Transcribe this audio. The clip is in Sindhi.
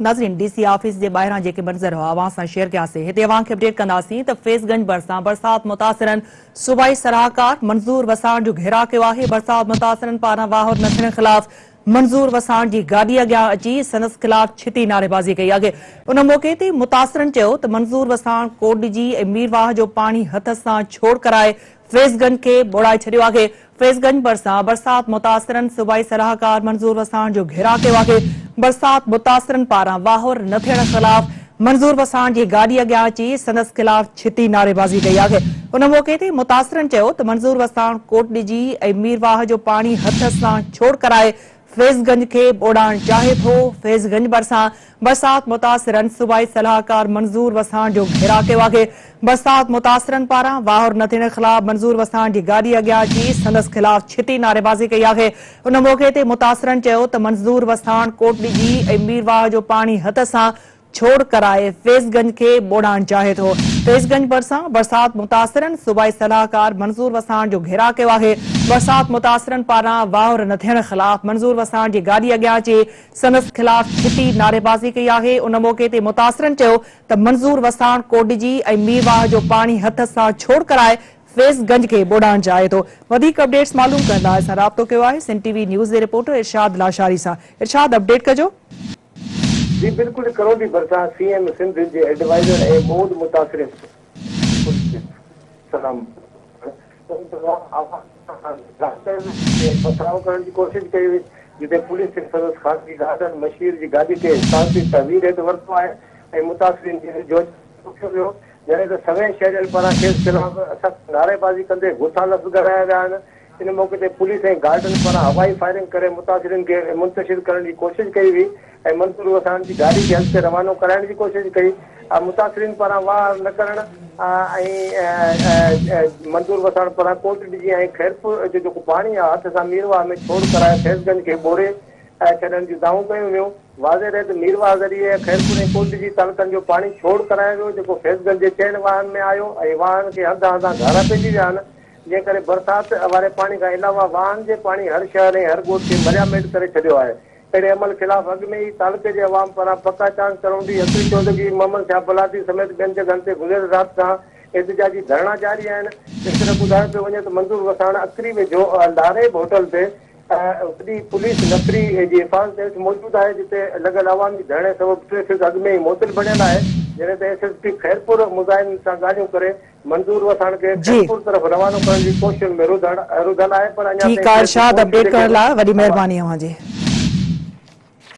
ناظرين ڊي سي آفيس جي ٻاهران جيڪي منظر هئا اوهان سان شيئر ڪياسين، هتي اوهان کي اپڊيٽ ڪنداسين ته فيض گنج ڀرسان برسات متاثرن صوبائي صلاحڪار منظور وساڻ جو گهيراء ڪيو آهي، برسات متاثرن پاران واهر نه ٿيڻ خلاف منظور وساڻ جي گاڏي اڳيان اچي سندس خلاف ڇتي نعريبازي ڪئي آهي. ان موقعي تي متاثرن چيو ته منظور وساڻ ڪوٽڏجي ۽ ميرواهه جو پاڻي هٿ سان ڇوڙ ڪرائي فيض گنج کي ٻوڙائي ڇڏيو آهي. فيض گنج ڀرسان برسات متاثرن صوبائي صلاحڪار منظور وساڻ جو گهيراء ڪيو آهي. برسات متاثرن پاران واهر نه ٿيڻ خلاف منظور وساڻ جي گاڏي اڳيان اچي سندس خلاف ڇتي نعريبازي ڪئي آهي. ان موقعي تي متاثرن چيو ته منظور وساڻ ڪوٽڏجي ۽ ميرواهه جو پاڻي هٿ سان ڇوڙ ڪرائي فيض گنج کي ٻوڙائڻ چاهي ٿو. فيض گنج ڀرسان برسات متاثرن صوبائي صلاحڪار منظور وساڻ جو گهيراء ڪيو آهي. برسات متاثرن پاران واهر نه ٿيڻ خلاف منظور وساڻ جي گاڏي اڳيان اچي سندس خلاف ڇتي نعريبازي ڪئي آهي. ان موقعي تي متاثرن چيو ته منظور وساڻ ڪوٽڏجي ۽ ميرواهه جو پاڻي هٿ سان ڇوڙ ڪرائي فيض گنج کي ٻوڙائڻ چاهي ٿو. فيض گنج ڀرسان برسات متاثرن صوبائي صلاحڪار منظور وساڻ جو گهيراء ڪيو آهي. برسات متاثرن پاران واهر نه ٿيڻ خلاف منظور وساڻ جي گاڏي اڳيان اچي سندس خلاف ڇتي نعريبازي ڪئي آهي. ان موقعي تي متاثرن چيو ته منظور وساڻ ڪوٽڏجي ۽ ميرواهه جو پاڻي هٿ سان ڇوڙ ڪرائي فيض گنج کي ٻوڙائڻ چاهي ٿو. وڌيڪ اپڊيٽس معلوم ڪرڻ لاء اسان رابطو ڪيو آهي سنڌ ٽي وي نيوز جي رپورٽر ارشاد لاشاري سان. ارشاد اپڊيٽ ڪجو. جي بلڪل ڪرونڊي ڀرسان سي ايم سنڌ جي ايڊوائيزر ۽ ٻوڏ متاثرين سلام پٿراء ڪرڻ جي ڪوشش ڪئي وئي جتي پوليس سندس خانگي گارڊن مشير جي گاڏي کي حفاظتي تحويل هيٺ ورتو آهي ۽ متاثرين جي ويجهو روڪيو ويو جڏهن ته سوين شهرين پاران کيس خلاف سخت نعريبازي ڪندي گٿا لفظ ڳالهايا ويا آهن. ان موقعي تي پوليس ۽ گارڊن پاران هوائي فائرنگ ڪري متاثرين کي منتشر ڪرڻ جي ڪوشش ڪئي وئي ۽ منظور وساڻ جي گاڏي کي اڳتي روانو ڪرائڻ جي ڪوشش ڪئي. متاثرين پاران واهر نه ڪرڻ ۽ منظور وساڻ پاران ڪوٽ ڏجي ۽ خيرپور جو جيڪو پاڻي آهي هٿ سان ميرواهه ۾ ڇوڙ ڪرائي فيض گنج کي ٻوڙي ڇڏڻ جون دانهون ڪيون ويون. واضح رهي ته ميرواهه ذريعي خيرپور ۽ ڪوٽ ڏجي تعلقن جو پاڻي ڇوڙ ڪرايو ويو جيڪو فيض گنج جي چئن واهن ۾ آيو ۽ واهن کي هنڌان هنڌان گهارا پئجي ويا آهن. جنهن ڪري برسات واري پاڻي کان علاوه واهن جي پاڻي هر شهر ۽ هر ڳوٺ کي مرياميٽ ڪري ڇڏيو آهي. اهڙي عمل خلاف اڳ ۾ ئي تعلقي جي عوام پاران پڪا چانگ، ڪرونڊي، اڪري چودڳي، محمد شاهه بلادي سميت ٻين جڳهن تي گذريل رات کان احتجاجي ڌرڻا جاري آهن. هڪ طرف ٻڌايو پيو وڃي ته منظور وساڻ اڪري ويجهو لاريب هوٽل تي وڏي پوليس نفري جي حفاظت هيٺ موجود آهي جتي لڳل عوامي ڌرڻي سبب ٽريفڪ اڳ ۾ ئي معطل بڻيل آهي جڏهن ته ايس ايس پي خيرپور مظاهرين سان ڳالهيون ڪري منظور وساڻ کي خيرپور طرف روانو ڪرڻ جي ڪوششن ۾ رڌل آهي پر اڃا ٺيڪ آ تائين ارشاد خيرپور اپڊيٽ ڪرڻ لاء وڏي جي مهرباني اوهان جي.